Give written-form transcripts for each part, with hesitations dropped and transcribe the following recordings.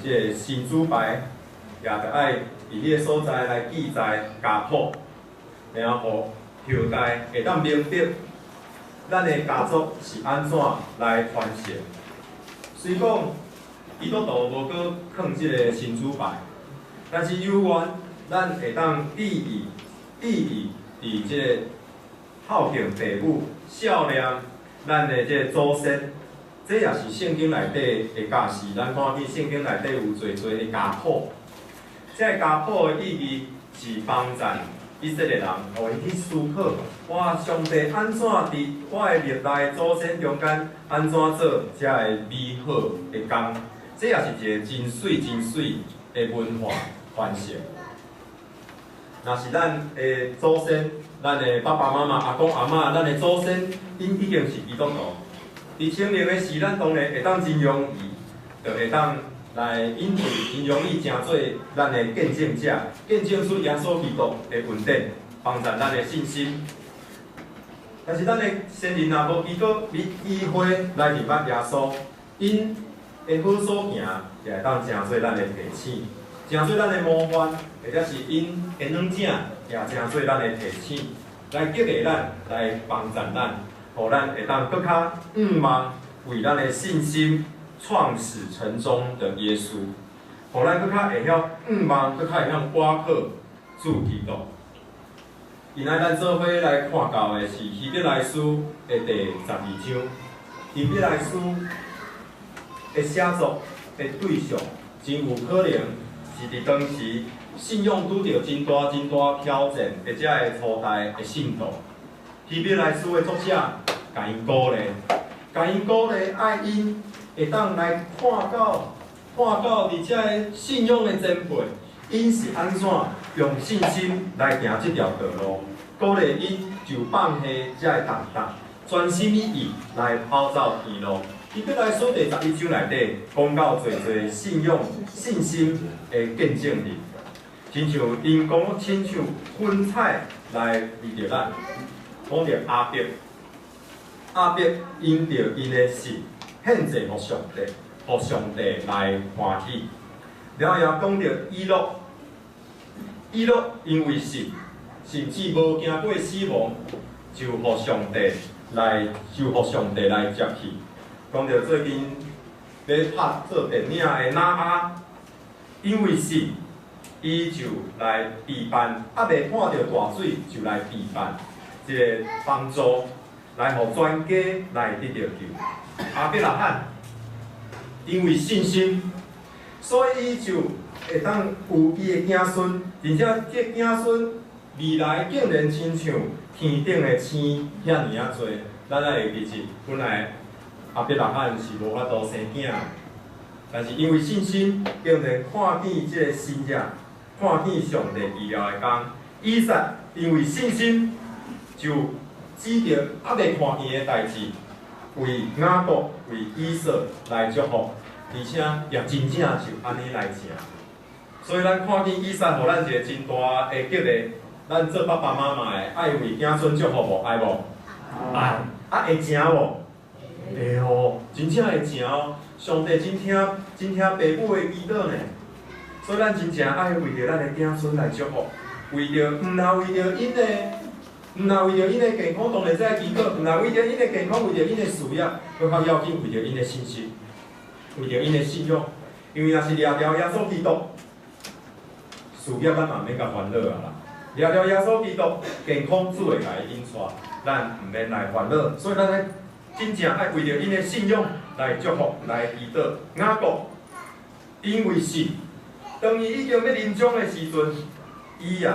這个神主牌，也著愛佇彼个所在來記載家譜，然後予後代會當明白咱的家族是按怎來傳承。雖講基督徒無閣囥這个神主牌，但是猶原咱會當記憶記憶佇這个孝敬父母、孝念咱的這个祖先，這也是聖經內底的教示。咱看見聖經內底有濟濟的家譜，這个家譜的意義是幫助以色列人，予𪜶去思考：哇，上帝按怎佇我的歷代祖先中間，按怎做這个美好的工？這也是一个真媠真媠的文化傳承。若是咱的祖先，咱的爸爸媽媽、阿公阿嬤，咱的祖先，𪜶已經是基督徒。佇青年的時，咱當然會當真容易，就會當來𪜶就真容易成做咱的見證者，見證出耶穌基督的恩典，幫助咱的信心。但是咱的先人若無基督機會來認捌耶穌，𪜶的好所行，也會當成做咱的提醒，成做咱的模範，或者是𪜶的軟正，也成做咱的提醒，來激勵咱，來幫助咱，予咱會當閣較向望為咱的信心創始成終的耶穌，予咱閣較會曉向望，閣較會曉倚靠主基督。今仔咱做伙來看到的是希伯來書的第12章。希伯來書的寫作的對象，真有可能是佇當時信仰拄著真大真大挑戰的這个初代的信徒。希伯來書的作者共𪜶鼓勵，共𪜶鼓勵，愛𪜶會當來看到，看到佇這个信仰的前輩，𪜶是按怎用信心來行這條道路，鼓勵𪜶就放下這个重擔，專心一意來跑走天路。希伯來書第11章內底講到濟濟信仰、信心的見證人，親像𪜶講，親像雲彩來圍著咱，講著亞伯，亞伯因著𪜶的信獻祭予上帝，予上帝來歡喜。了後也講著以諾，以諾因為信，甚至無驚過死亡，就予上帝來接去。講著最近欲拍做電影的挪亞，因為信，伊就來備辦，猶未看著大水就來備辦這个幫助，來予全家來得著救。亞伯拉罕因為信心，所以伊就會當有伊的子孫，而且這子孫未來竟然親像天頂的星遐爾仔濟。咱愛會記得，本來亞伯拉罕是無法度生囝，但是因為信心，竟然看見這个神跡，看見上帝奇妙的工。以撒因為信心，就指著猶未看見的代誌，為雅各、為以掃來祝福，而且也真正就按呢來成。所以咱看見以撒予咱一个真大的激勵，咱做爸爸媽媽的愛為子孫祝福無？愛無？愛。啊，會成無？會哦，真正會成哦！上帝真聽，真聽父母的祈禱呢。所以咱真正愛為著咱的子孫來祝福，為著毋若為著𪜶的，毋若為著𪜶的健康，當然這祈禱；毋若為著𪜶的健康，為著𪜶的事業，閣較要緊為著𪜶的信心，為著𪜶的信仰。因為若是掠著耶穌基督，事業咱嘛毋免共煩惱啊啦。掠著耶穌基督，健康主會共伊引帶，咱毋免來煩惱。所以咱愛真正愛為著𪜶的信仰來祝福、來祈禱。雅各因為信，當伊已經欲臨終的時陣，伊也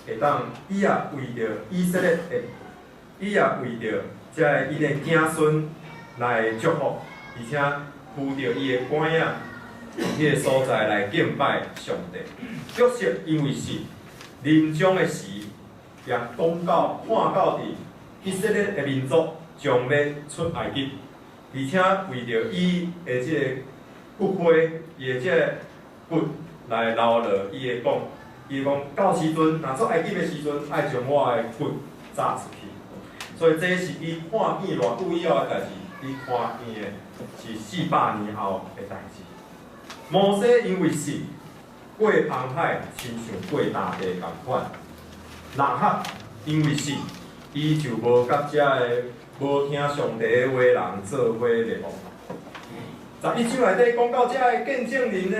會當，伊也為著以色列的，伊也為著這个𪜶的子孫來祝福，而且扶著伊的拐仔，佇彼个所在來敬拜上帝。約瑟因為信，臨終的時，也講到看到佇以色列的民族將欲出埃及，而且為著伊的這个骨灰，伊的這个骨來留落伊會講，伊講到時陣，若出埃及的時陣，愛將我的骨炸出去。所以這是伊看見偌久以後的代誌，伊看見的是400年後的代誌。摩西因為信，過紅海，親像過乾地仝款。喇合因為信，伊就無佮遮个無聽上帝的話人做伙滅亡。11章內底講到遮个見證人的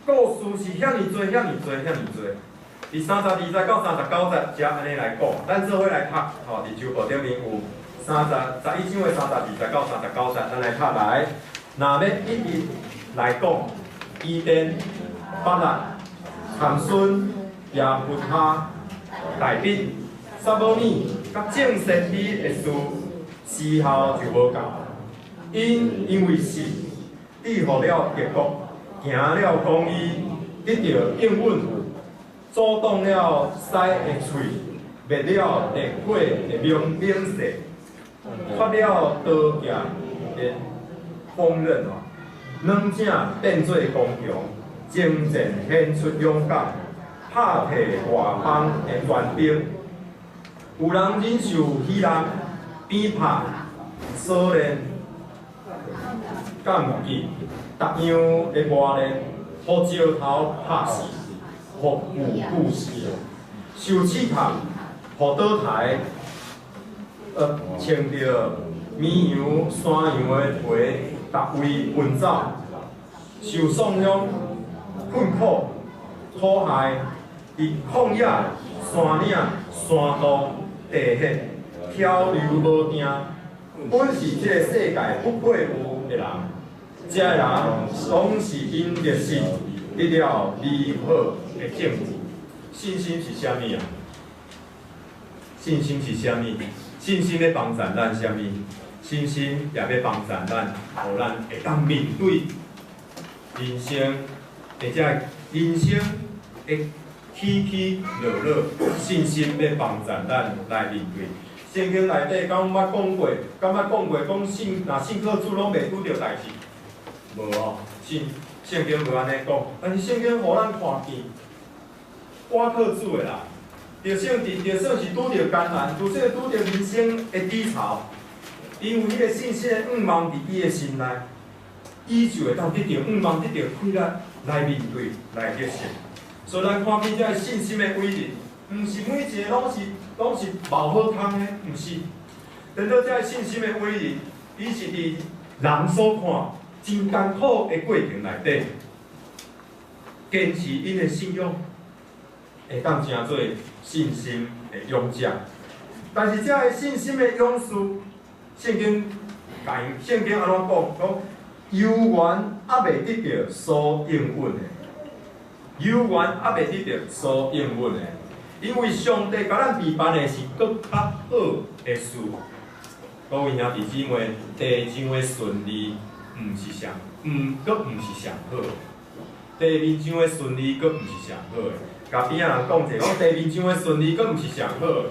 故事是遐爾濟、遐爾濟、遐爾濟。佇32節到39節才按呢來講，咱做伙來讀，吼，佇周報頂面有三十十一章的32節到39節，咱來讀來。若欲一一來講，基甸、巴拉、參孫、耶弗他、大衛、撒母耳佮眾先知的事，時候就無夠。𪜶因為信，制伏了敵國，行了公義，得著應允，阻擋了獅的喙，滅了烈火的猛勢，脫了刀劍的鋒刃哦，軟者變做剛強，征戰顯出勇敢，拍退外邦的權兵。有人忍受欺壓、鞭拍、鎖鏈、監禁，逐樣的磨練，予石頭拍死，予牛鋸死，受試探，予倒刣，穿著綿羊、山羊的皮，逐位奔走，受喪鄉、困苦、苦害，佇曠野、山嶺、山洞、地穴，漂流無定，本是這个世界不配有的人。這个人攏是因著信得了美好的證據。信心是啥物啊？信心是啥物？信心欲幫助咱啥物？信心也欲幫助咱，予咱會當面對人生，或者人生的起起落落，信心欲幫助咱來面對。聖經內底敢捌講過？敢捌講過？講信若信靠主攏袂拄著代誌？無哦，信聖經無按呢講，但是聖經予咱看見，倚靠主的人，就算是拄著艱難，就算拄著人生的低潮，伊有彼个信心的向望佇伊的心內，伊就會當得著向望，得著氣力來面對，來得勝。所以咱看見這个信心的偉人，毋是每一个攏是冒好空的，毋是。等到這个信心的偉人，伊是佇人所看真艱苦的過程內底，堅持𪜶的信仰，會當成做信心的勇者。但是這个信心的勇士，聖經共聖經按怎講？講猶原猶未得著所應允的，猶原猶未得著所應允的，因為上帝共咱預辦的是閣較好的事。各位兄弟姊妹，地上的順利毋是上，毋閣毋是上好。地面上的順利閣毋是上好的。共邊仔人講者，講地面上的順利閣毋是上好的。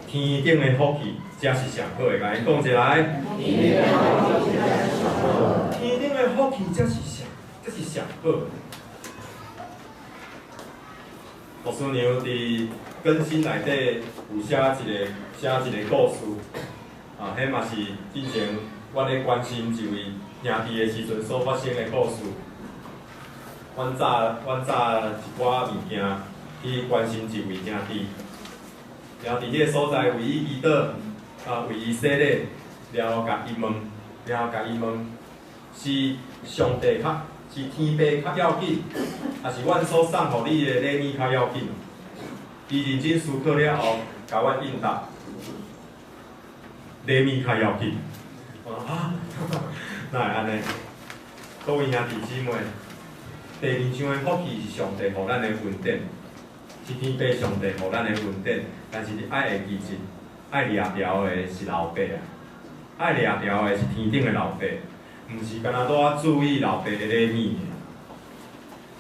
天頂的福氣才是上好的，共𪜶講一來。天頂的福氣才是上好的。牧師娘佇更新內底有寫一個故事，啊，彼嘛是之前阮咧關心一位兄弟的時陣所發生的故事。阮早一寡物件去關心一位兄弟，然後佇彼个所在為伊祈禱，啊，為伊洗禮，然後共伊問，然後共伊問，是上帝較，是天父較要緊，抑是阮所送予你的禮物較要緊？伊認真思考了後，共阮應答，禮物較要緊。我講啊，哪會按呢？各位兄弟姊妹，地面上的福氣是上帝予咱的恩典，是天父上帝予咱的恩典，但是你愛會記得，愛掠牢的是老爸啊，愛掠牢的是天頂的老爸，毋是干焦拄仔注意老爸的禮物。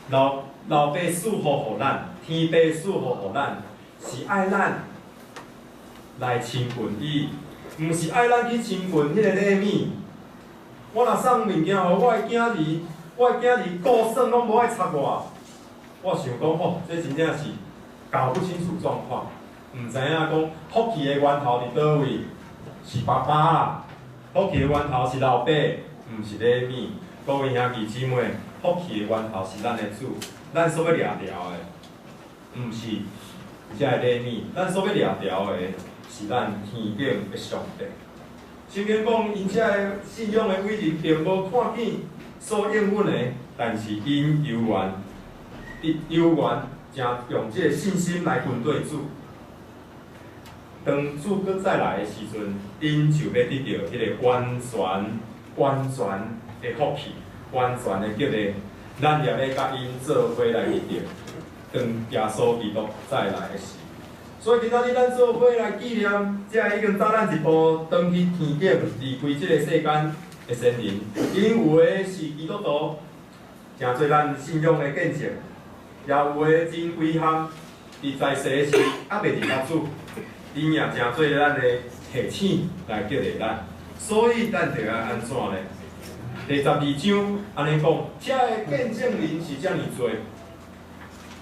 老爸賜福予咱，天父賜福予咱，是愛咱來親近伊，毋是愛咱去親近彼个禮物。我若送物件予我的囝兒，我的囝兒顧耍攏無愛插我，我想講吼，這真正是搞不清楚狀況，毋知影講福氣的源頭佇佗位，是爸爸啦，福氣的源頭是老爸，毋毋是禮物。各位兄弟姊妹，福氣的源頭是咱的主，咱所欲掠著的，毋是這个禮物，咱所欲掠著的是咱天頂的上帝。聖經講，𪜶這个信仰的偉人並無看見所應允的，但是𪜶猶原，猶原誠用這个信心來跟綴主。當主閣再來的時陣，𪜶就欲得著彼个完全、完全的福氣，完全的激勵。咱也欲佮𪜶做伙來得著，當耶穌基督再來的時。所以今仔日咱做伙來紀念，這个已經早咱一步轉去天頂，離開這个世間的先人。𪜶有的是基督徒，成做咱信仰的見證；也有的真遺憾，佇在世時猶未認得主，𪜶也成做咱的提醒來激勵咱。所以咱著愛按怎呢？第12章按呢講，這个見證人是遮爾濟，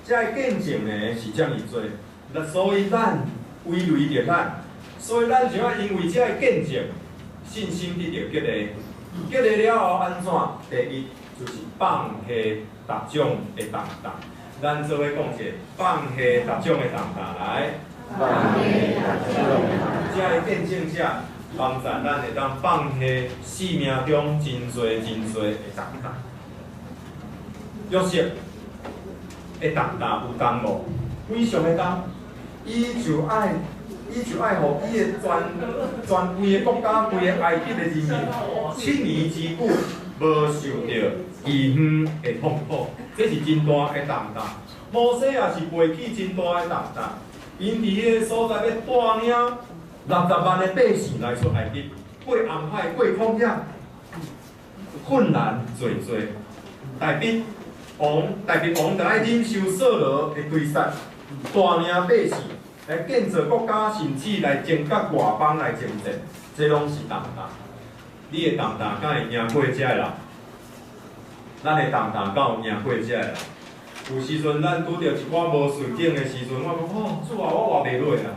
這个見證的是遮爾濟。那所以咱危累著咱，所以咱就愛因為這个見證，信心得著激勵，激勵了後按怎？第一就是放下逐種的重擔。咱做伙講者，放下逐種的重擔來。放下逐種的重擔。這个見證者幫助咱會當放下生命中真濟真濟的重擔。約瑟的重擔有重無？非常的重。伊就愛，予伊的全全規个國家、規个埃及的人民，7年之久無受著饑荒的痛苦，這是真大的重擔。摩西也是背起真大的重擔，𪜶佇彼个所在欲帶領60萬的百姓來出埃及，過紅海、過曠野，困難濟濟。大衛王，大衛王著愛忍受掃羅的追殺，帶領百姓來建造國家，甚至來征佮外邦來征戰，這攏是重擔。你的重擔敢會贏過這个人？咱的重擔敢有贏過這个人？有時陣咱拄著一寡無順境的時陣，我講哦，主啊，我活袂落啊！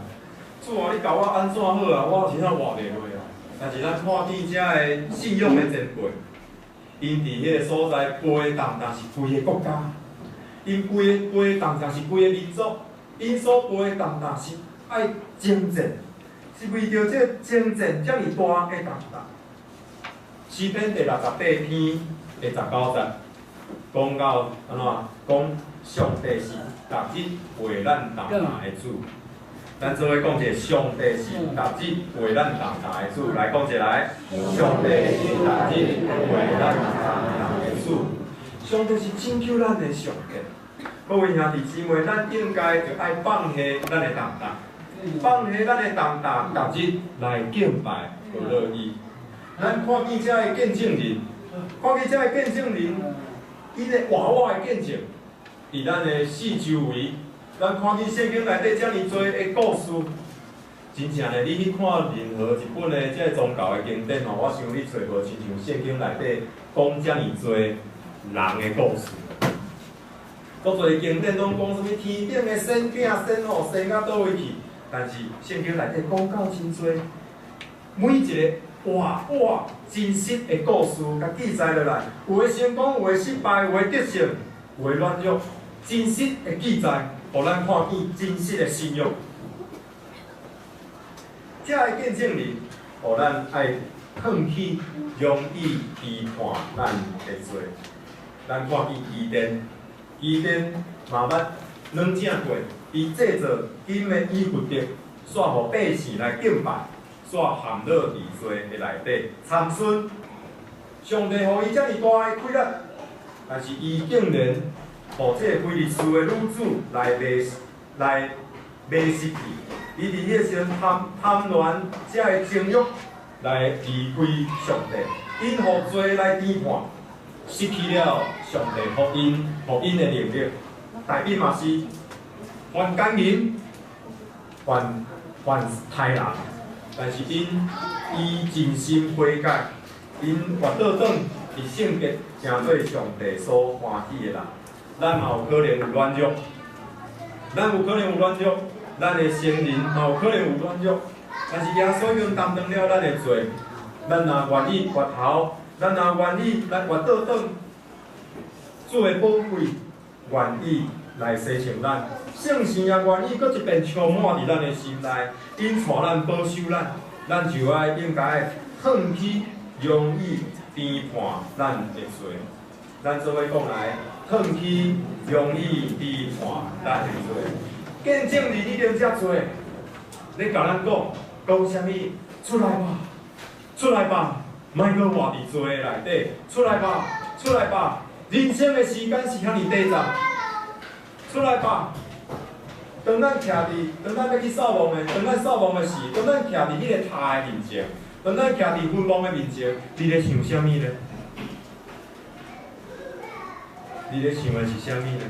主啊，你共我按怎好啊？我真正活袂落啊！但是咱看見這个信仰的前輩，𪜶佇彼个所在背的重擔是規个國家，𪜶規个背的重擔是規个民族，𪜶所背的重擔是愛征戰，是為著這個征戰遮爾大的重擔。詩篇第68篇第19節，講到按怎？講上帝是逐日背咱重擔的主。咱做伙講者，上帝是逐日背咱重擔的主。來講一來，上帝是逐日背咱重擔的主。上帝是拯救咱的上帝。各位兄弟姊妹，咱應該就愛放下咱的重擔，放下咱的重擔，逐日來敬拜和樂意。咱看見這个見證人，看見這个見證人，𪜶的活活的見證，佇咱的四周圍，咱看見聖經內底遮爾濟的故事，真正呢，你去看任何一本的這个宗教的經典吼，我想你揣無親像聖經內底講遮爾濟人的故事。足濟經典攏講啥物天頂的仙囝仙吼生到佗位去，但是聖經內底講到真濟，每一个活活真實的故事，共記載落來，有的成功，有的失敗，有的得勝，有的軟弱，真實的記載，予咱看見真實的信仰。這个見證人，予咱愛放棄容易批判咱的罪。咱看見基甸，基甸嘛捌軟正過，伊製造金的以弗得，煞予百姓來敬拜，煞陷落佇罪的內底。參孫，上帝予伊遮爾大的氣力，但是伊竟然予這个非利士的女子來迷來迷失去。伊佇彼个時陣貪貪戀這个情慾來離開上帝，𪜶予罪來填滿，失去了上帝予𪜶的能力。大衛嘛是犯姦淫、犯犯刣人，但是𪜶伊真心悔改，𪜶活倒轉佇聖潔，成做上帝所歡喜的人。咱嘛有可能有軟弱，咱有可能有軟弱，咱的先人嘛有可能有軟弱，但是耶穌已經擔當了咱的罪，咱若願意回頭咱若願意來活倒轉，主的寶血願意來洗淨咱，聖神也願意閣一遍充滿佇咱的心內，𪜶帶咱保守咱，咱就愛應該放棄容易評判咱的罪。咱做伙講來，放棄容易評判咱的罪。見證人已經遮濟，咧共咱講，講啥物？出來吧，出來吧，莫閣活佇罪的內底，出來吧，出來吧。人生的時間是遐爾短暫，出來吧。當咱徛佇，當咱欲去掃墓的，當咱掃墓的時，當咱徛佇彼個塔的面前，當咱徛佇墳墓的面前，你咧想啥物呢？你咧想的是啥物呢？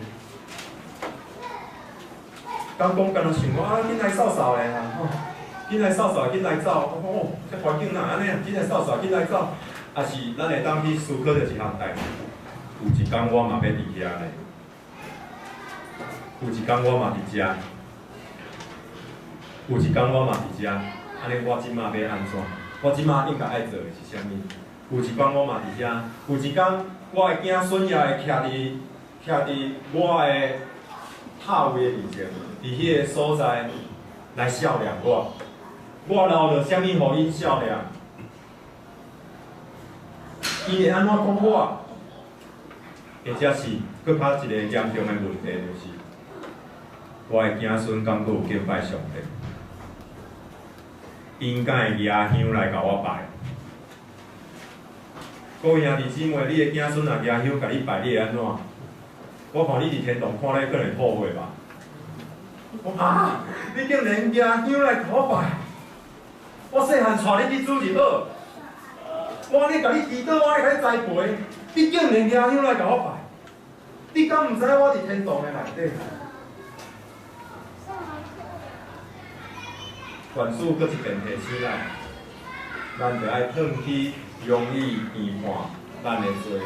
敢講敢若想講啊，緊來掃掃的啦，吼，緊來掃掃，緊來走，我講哦，這環境哪會按呢啊？緊來掃掃，緊來走，抑是咱會當去思考著一項代誌。有一工我嘛欲佇遐呢，有一工我嘛佇遮，有一工我嘛佇遮，按呢我這馬欲按怎？我這馬應該愛做的是啥物？有一工我嘛佇遐，有一工我的囝孫也會徛佇我的塔位的面前，佇彼个所在來笑臉我。我留著啥物予𪜶笑臉？伊會按怎講我？或者是閣較一个嚴重的問題，就是我的子孫敢閣有敬拜上帝？𪜶敢會舉香來共我拜？各位兄弟姊妹，你的子孫若舉香共你拜，你會按怎？我看你佇天堂看咧，可能會吐血吧？啊！你竟然舉香來共我拜？我細漢帶你去主日學，我按呢共你祈禱，我按呢共你栽培，你竟然舉香來共我拜？你敢毋知我佇天堂的內底？願主閣一遍提醒咱，咱著愛放棄容易評判咱的罪，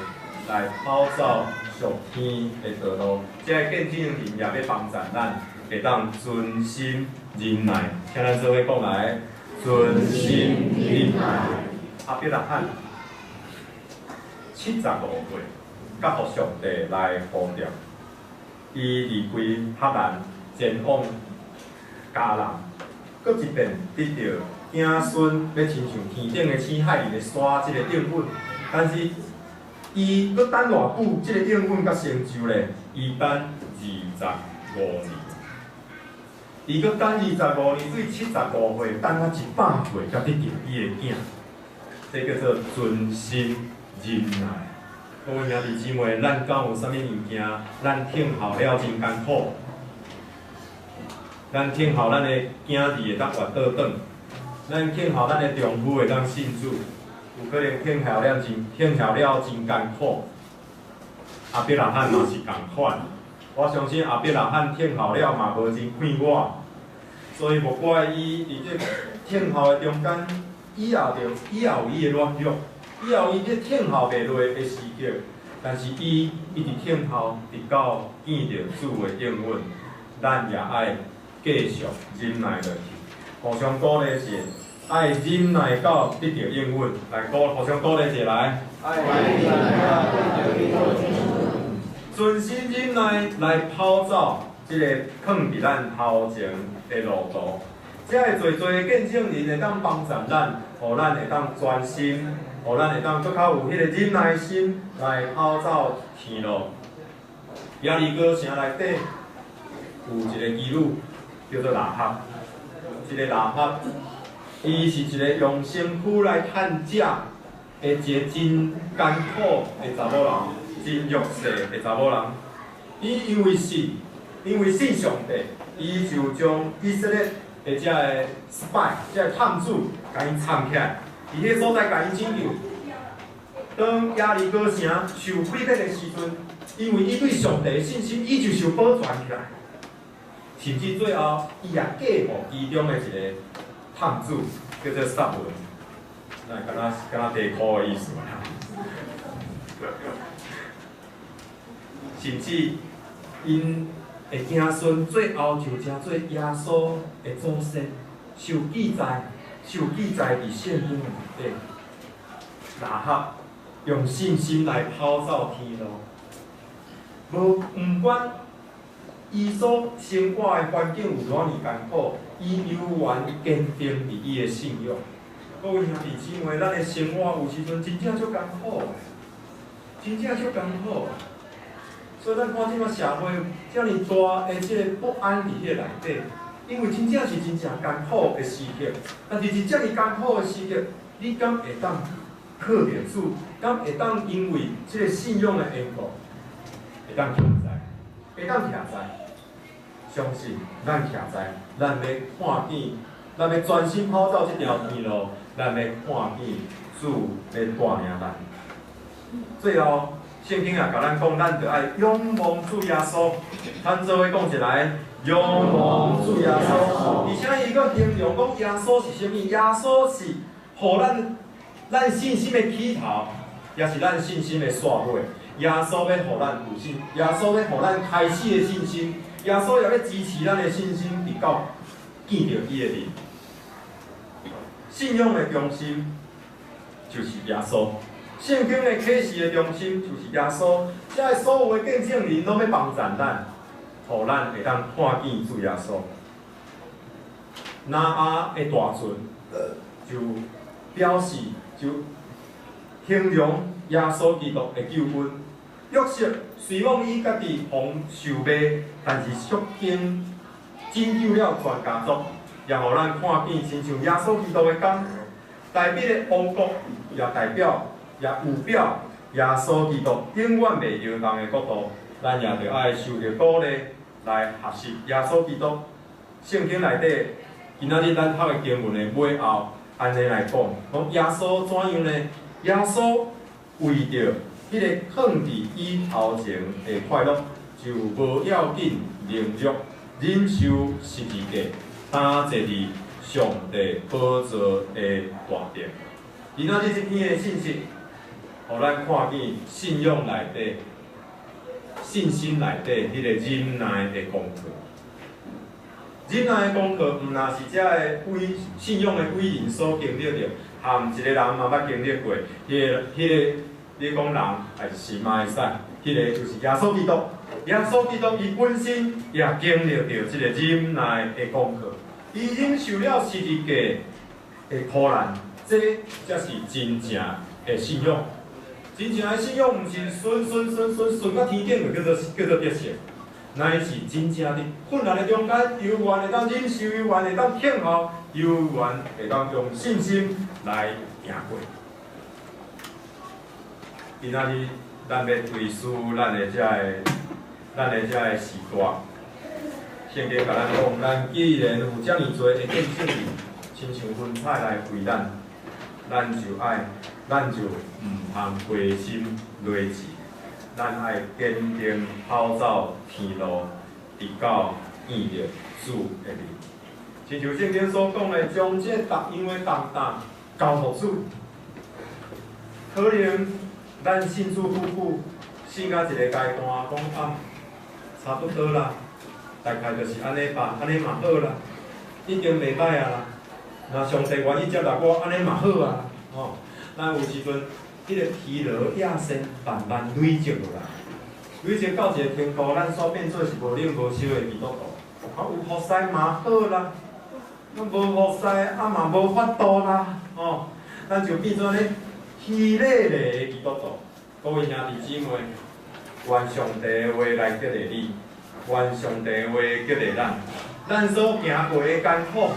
來跑走屬天的道路。這个見證人也欲幫助咱，會當存心忍耐。請咱做伙講來，存心忍耐。亞伯拉罕75歲，才予上帝來呼召，伊離開哈蘭，前往迦南，閣一遍得著子孫欲親像天頂的星海裡的沙這个應允，但是伊閣等偌久，這个應允才成就咧？伊等25年，伊閣等25年，對75歲等到100歲，才得著伊的囝，這叫做存心忍耐。各位兄弟姊妹，咱敢有啥物物件？咱等候了真艱苦，咱等候咱的囝兒會當活倒轉，咱等候咱的丈夫會當信主，有可能等候了真艱苦。亞伯拉罕嘛是仝款，我相信亞伯拉罕等候了嘛無真快活，所以無怪伊佇這等候的中間，伊也有伊的軟弱。伊也有伊咧等候袂落的時刻，但是伊一直等候，直到見著主的應允，咱也愛繼續忍耐落去。互相鼓勵者，愛忍耐到得著應允。來，互相鼓勵者來。愛忍耐到得著應允。存心忍耐來跑走這个囥佇咱頭前的路途。這个濟濟的見證人會當幫助咱，予咱會當專心。予咱會當閣較有彼个忍耐心來跑走天路。耶利哥城內底有一个妓女叫做喇合，這个喇合，伊是一個用身軀來趁食的一个真艱苦的查某人，真弱勢的查某人。伊因為信上帝，伊就將以色列的這个 spy，這个探子，共伊藏起來。佇彼个所在，共𪜶拯救。當耶利哥城受毀滅的時陣，因為伊對上帝的信心，伊就受保全起來。甚至最後，伊也嫁予其中的一个探子，叫做撒文，那敢若地箍的意思啦。甚至𪜶的子孫最後就成做耶穌的祖先，受記載佇聖經內底。喇合用信心來跑走天路。無毋管伊所生活的環境有偌爾艱苦，伊猶原堅定佇伊的信仰。各位兄弟姊妹，咱的生活有時陣真正足艱苦的，真正足艱苦。所以咱看這馬社會遮爾大的這个不安佇彼個內底，因為真正是真正艱苦的時刻。但是佇遮爾艱苦的時刻，你敢會當靠著主？敢會當因為這個信仰的緣故，會當徛在，會當徛在？相信咱徛在，咱欲看見，咱欲專心跑走這條天路，咱欲看見主欲帶領咱。最後，聖經也共咱講，咱著愛仰望主耶穌。咱做伙講一來，仰望主耶穌。而且伊閣形容講耶穌是啥物？耶穌是予咱信心的起頭，也是咱信心的煞尾。耶穌欲予咱有信，耶穌欲予咱開始的信心，耶穌也欲支持咱的信心，直到見著伊的面。信仰的中心就是耶穌。聖經的啟示的中心就是耶穌，這个所有的見證人攏欲幫贊咱，予咱會當看見主耶穌。挪亞的大船就表示就形容耶穌基督的救恩。約瑟雖罔伊家己予人受賣，但是卻經拯救了全家族，也予咱看見親像耶穌基督的工。大衛的王國也代表，也預表耶穌基督永遠袂搖動的國度，咱也著愛受著鼓勵來學習耶穌基督。聖經內底，今仔日咱讀的經文的尾後，按呢來講，講耶穌怎樣呢？耶穌為著彼個囥佇伊頭前的快樂，就無要緊凌辱，忍受十字架，擔坐佇上帝寶座的大殿。今仔日這篇的信息，予咱看見信仰內底、信心內底彼個忍耐的功課。忍耐的功課，毋但是這个偉信仰的偉人所經歷著，含一个人嘛捌經歷過。彼個，你講人還是神嘛會使，彼個就是耶穌基督。耶穌基督伊本身也經歷著這個忍耐的功課，伊忍受了十字架的苦難，這才是真正的信仰。真正的信仰，毋是順順順順順到天頂就叫做得勝，乃是真正佇困難的中間，猶原會當忍受，猶原會當聽候，猶原會當用信心來行過。今仔日咱欲追思咱的這个時代，聖經共咱講，咱既然有遮爾濟的見證人，親像雲彩來圍咱，咱就毋通灰心羸志，咱愛堅定跑走天路，直到見著主的面。親像聖經所講的，將這逐樣的重擔交予主。可能咱信主久久，信到一個階段，講啊，差不多啦，大概就是按呢吧，按呢嘛好啦，已經袂䆀啊啦。若上帝願意接納我，按呢嘛好啊，吼。咱有時陣，彼個疲勞野心慢慢累積落來，累積到一個程度，咱煞變做是無冷無燒的基督徒。啊，有服侍嘛好啦，啊無服侍啊嘛無法度啦，吼，咱就變做咧虛咧咧的基督徒。各位兄弟姊妹，願上帝的話來激勵你，願上帝的話激勵咱。咱所行過的艱苦，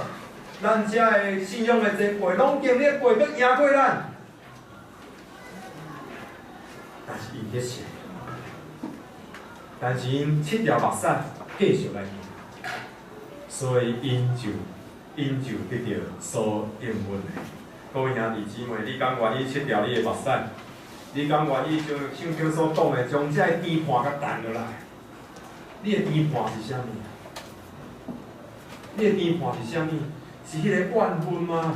咱遮的信仰的前輩，攏經歷過，閣贏過咱。但是𪜶得勝，但是𪜶拭掉目屎，繼續來行，所以𪜶就得著所應允的。各位兄弟姊妹，你敢願意拭掉你的目屎？你敢願意像聖經所講的，將這个甜伴共掷落來？你的甜伴是啥物？你的甜伴是啥物？是彼個怨恨嗎？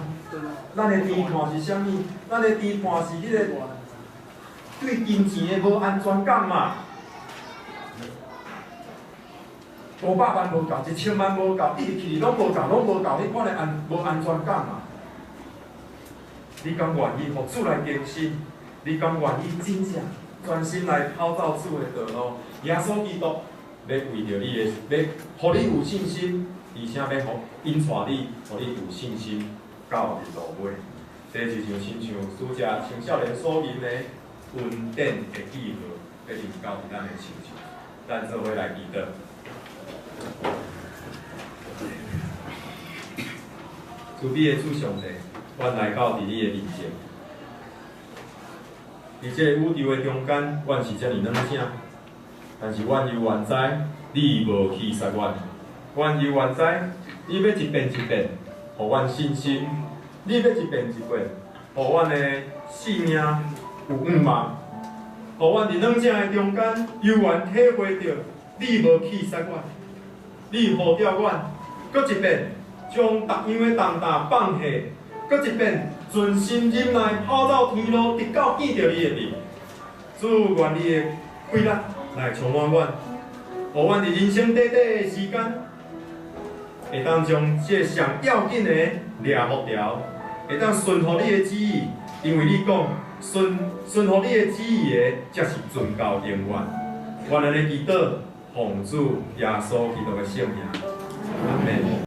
咱的甜伴是啥物？咱的甜伴是彼個對金錢的無安全感嘛？500萬無夠，1000萬無夠，一直去攏無夠，攏無夠，彼款的無安全感嘛？你敢願意予主來更新？你敢願意真正專心來跑走主的道路？耶穌基督欲為著你的，欲予你有信心，而且欲予引帶你，予你有信心到佇路尾。這就像親像拄才青少年所吟的恩典的記號，欲臨到佇咱的身上。咱做伙來祈禱。慈悲的主上帝，阮來到佇你的面前。佇這个宇宙的中間，阮是遮爾軟聲，但是阮猶原知你無棄殺阮，阮猶原知你欲一遍一遍，予阮信心，你欲一遍一遍，予阮的性命有向望，予阮佇軟聲的中間，猶原體會著你無棄殺阮，你呼召阮，閣一遍將逐樣的重擔放下，閣一遍存心忍耐，跑走天路，直到見著你的面。主，願你的氣力來充滿阮，予阮佇人生短短的時間，會當將這个上要緊的掠予牢，會當順服你的旨意，因為你講順順服你的旨意的，才是存到永遠。阮按呢祈禱，奉主耶穌基督的聖名，阿們。